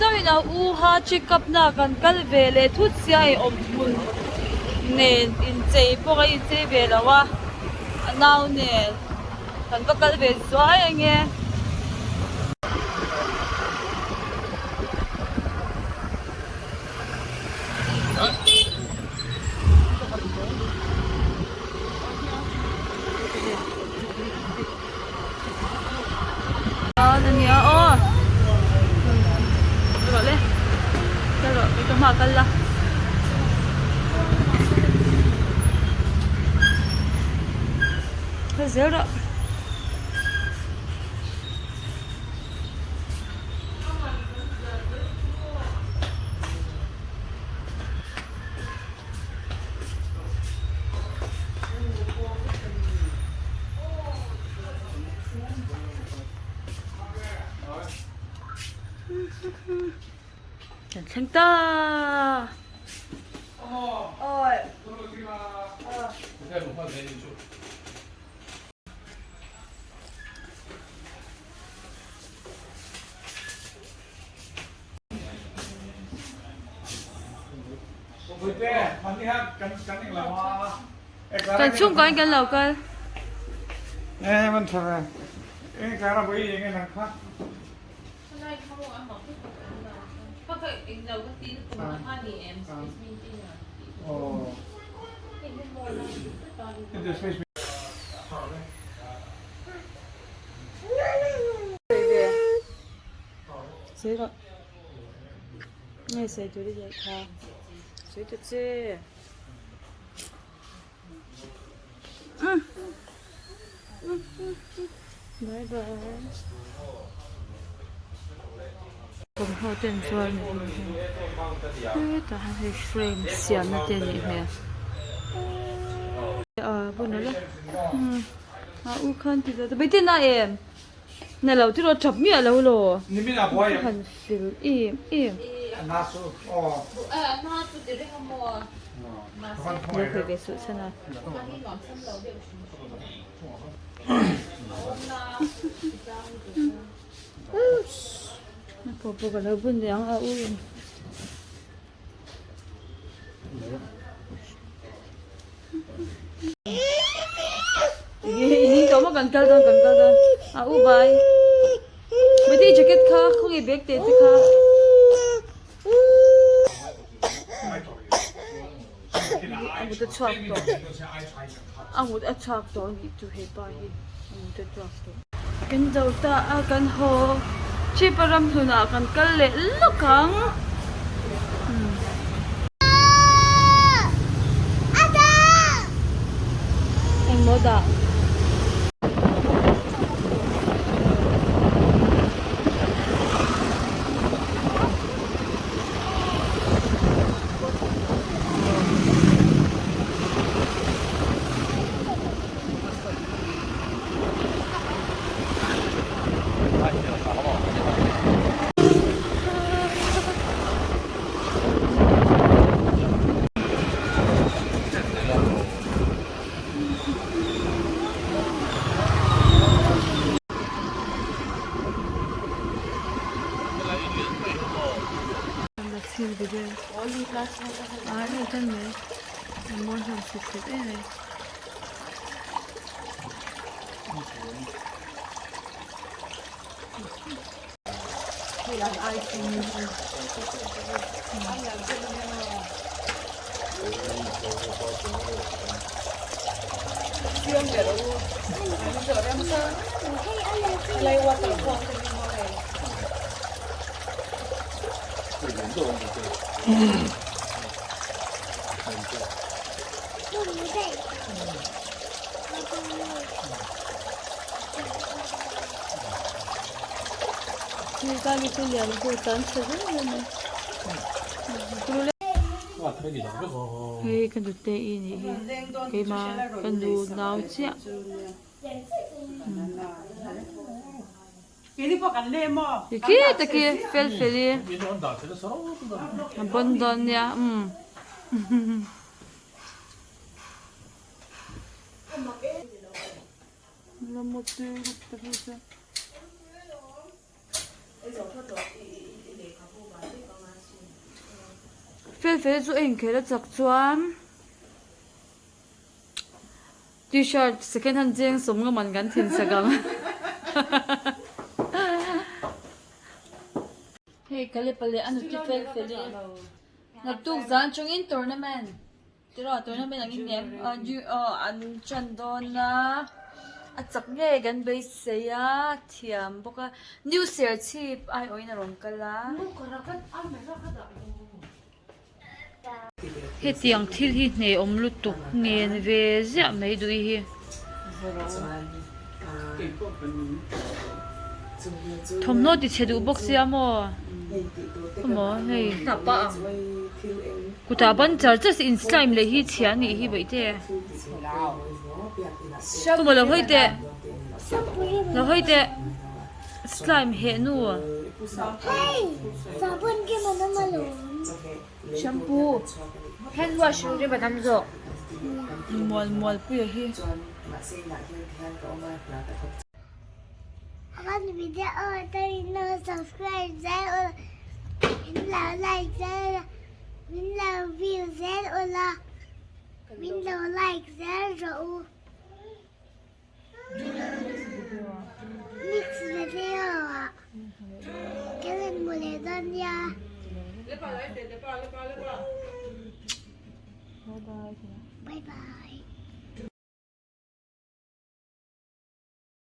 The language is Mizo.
deuhin a u ha check up na kan kal ve leh thut sia hei awm hmun nen inchei pawh a inchei ve lo a a nau nen kan va kal ve zuai ange. Ania aw rawh le kal rawh kei ka hma kal la kal zel rawh. Kan thleng ta. Kan chhungkaw in kan lo kal. Nge sawi tur i ziah kha sawi ta che bye bye thawmhnaw te an zuar ni hmel hetah hian hei frame siamna te a nih hmel a bun ala a u khan ti zat a beitin a em. Na lo tiraw tap miah lo law. Ka han fel em em. Lo hawi ve suh chhan a. Na pawh pawh ka lo bun leh ang a u in. Kan kal dawn kan kal dawn a u bai beti jacket kha khawnge bag te te kha a mut a chhuak tawh a mut a chhuak tawh anih chu hepa hi a mut a chhuak tawh kan zo ta a kan haw Chhipa ram hlunah kan kal leh lawk ang. Engmaw dah? Hei ka nute i nih hi keima ka nu nau chiah. Khi taki fel fel i a bawn dawn nia umm. Fel fel chu a inkhel a chak chuan T-shirt second hand cheng sawm nga man kan thin sak ang. Hei Kalepa leh a nuti fel fel i naktuk zan chungin tournament tiraw tournament ang in nem an tan dawn a a chak ngei kan beisei a thiam bawk a new serchhip aiawhin a rawn kal a. Hetiang thil hi hne awm lutuk ngen ve ziah mai duh i hi. Thawmhnaw ti chhe duh bawk sia maw? Emaw hei kutah ban char char in slime leh hi chhia a nih hi bawihte. Emaw lo hawi teh lo hawi teh slime heh nu. Shampoo hand wash ri va tam zawk mual mual puia hi. Kan video te in lo subscribe zel ula min lo like zel ula min lo view zel ula min lo like zel rawh u. Mix video ah ka rawn hmu leh dawn nia. Bye bye.